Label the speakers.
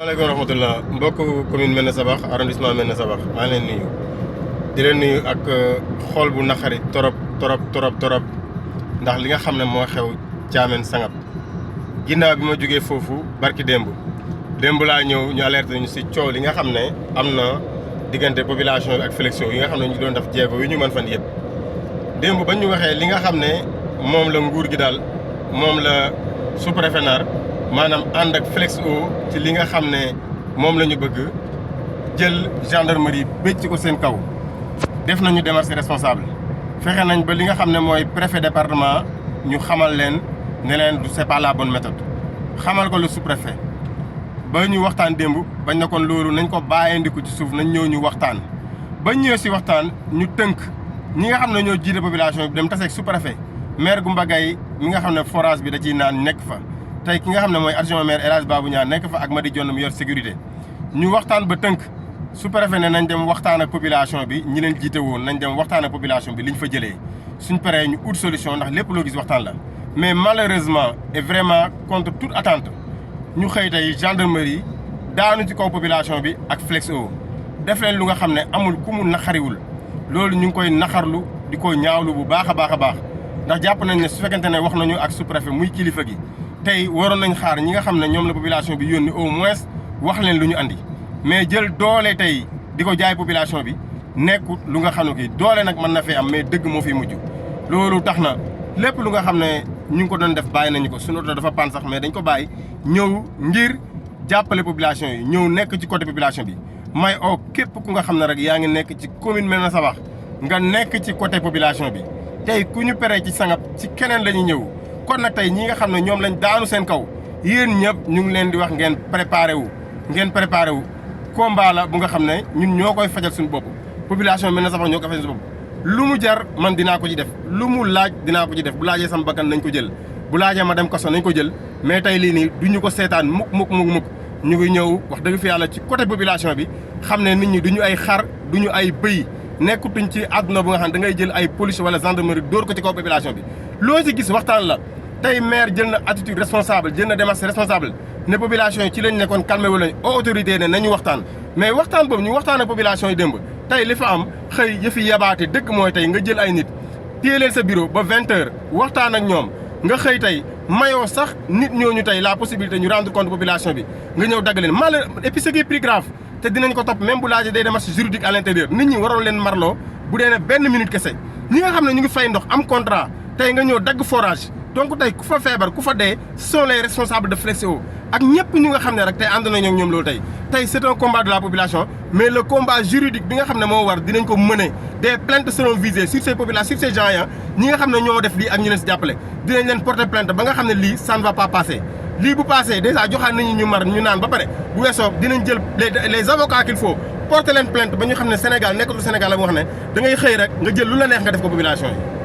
Speaker 1: maaleykum wa rahmatulah mbokk commune Médina Sabakh arrondissement Médina Sabakh maa ngi leen nuyu di leen nuyu ak xool bu naqari torop ndax li nga xam ne moo xew Thiamène Sangap ginnaaw bi ma jógee foofu barki démb laa ñëw ñu alerté ñu si coow li nga xam ne am na diggante population bi ak Flexo yi nga xam ne ñu doon def jéego yu ñu mën fan yëpp démb ba ñu waxee li nga xam ne moom la nguur gi daal moom la sous-préfet Nar maanaam ànd ak Flexo ci li nga xam ne moom la ñu bëgg jël gendarmerie bëcc ko seen kaw def nañu démarche responsable fexe nañ ba li nga xam ne mooy préfet département ñu xamal leen ne leen du c'est pas la bonne méthode xamal ko le sous-préfet ba ñu waxtaan démb bañ na kon loolu nañ ko bàyyandiku ci suuf nañ ñëw ñu waxtaan ba ñëwee si waxtaan ñu tënk ñi nga xam ne ñoo jiite population bi dem taseeg sous-préfet maire Goumba Gaye mi nga xam ne forage bi da ciy naan nekk fa tey ki nga xam ne mooy adjoint maire El Hadj Babou Niang nekk fa ak Madi Dione mu yor sécurité ñu waxtaan ba tënk sous-préfet ne nañ dem waxtaan ak population bi ñi leen jiite woon nañ dem waxtaan ak population bi liñ fa jëlee suñ paree ñu ut solution ndax lépp loo gis waxtaan la. mais malheureusement et vraiment contre toute attente ñu xëy tey gendarmerie daanu ci kaw population bi ak Flexo def leen lu nga xam ne amul ku mu naqariwul loolu ñu ngi koy naqarlu di ko ñaawlu bu baax a baax ndax jàpp nañ ne su fekkente ne wax nañu ak sous-préfet muy kilifa gi. tey waroon nañ xaar ñi nga xam ne ñoom la population bi yónni au moins wax leen lu ñu andi mais jël doole tey di ko jaay population bi nekkut lu nga xam ne kii doole nag mën na fee am mais dëgg moo fiy mujj. loolu tax na lépp lu nga xam ne ñu ngi ko doon def bàyyi nañu ko sunu oto dafa pan sax mais dañ ko bàyyi ñëw ngir jàppale population yi ñëw nekk ci côté population bi. may oo képp ku nga xam ne rek yaa ngi nekk ci commune Médina Sabakh nga nekk ci côté population bi tey ku ñu peree ci Sangap ci keneen la ñuy ñëw. kon nag tey ñi nga xam ne ñoom lañ daanu seen kaw yéen ñëpp ñu ngi leen di wax ngeen préparé wu combat la bu nga xam ne ñun ñoo koy fajal suñu bopp population Médina Sabakh ñoo koy fajal suñu bopp lu mu jar man dinaa ko ci def lu mu laaj dinaa ko ci def bu laajee sama bakkan nañ ko jël bu laajee ma dem kaso nañ ko jël mais tey lii nii du ñu ko seetaan mukk ñu ngi ñëw wax dëgg fi yàlla ci côté population bi xam ne nit ñi du ñu ay xar du ñu ay bëy nekkutuñ ci àdduna bu nga xam ne da ngay jël ay police wala gendarmerie dóor ko ci kaw population bi loo ci gis waxtaan la tey maire jël na attitude responsable jël na démarche responsable ne population yi ci lañ nekkoon calmé wu lañ autorité ne nañu waxtaan mais waxtaan boobu ñu waxtaan ak population yi démb tey li fa am xëy yëfi yabaate dëgg mooy tey nga jël ay nit téye leen sa bureau ba 20h waxtaan ak ñoom nga xëy tey mayoo sax nit ñooñu tey la possibilité ñu rendre compte population bi nga ñëw dagg leen mal et puis ce qui est plus grave te dinañ ko topp même bu laajee day démarche juridique à l'intérieur nit ñi waroon leen marloo bu dee ne benn minute kese ñi nga xam ne ñu ngi fay ndox am contrat tey nga ñëw dagg forage donc tey ku fa feebar ku fa dee ce sont les responsables de Flexo ak ñëpp ñu nga xam ne rek tey ànd nañoo ak ñoom loolu tey c'est un combat de la population mais le combat juridique bi nga xam ne moo war dinañ ko mener des plaintes seront visées sur ces populations sur ces gens ya ñi nga xam ne ñoo def lii ak ñu leen si jàppale dinañ leen porter plainte ba nga xam ne lii ça ne va pas passer lii bu passé déjà joxaat nañu ñu mar ñu naan ba pare bu weesoo dinañ jël les avocats qu'il faut porter leen plainte ba ñu xam ne Sénégal nekkatul Sénégal la boo xam ne da ngay xëy rek nga jël lu la neex nga def ko population yi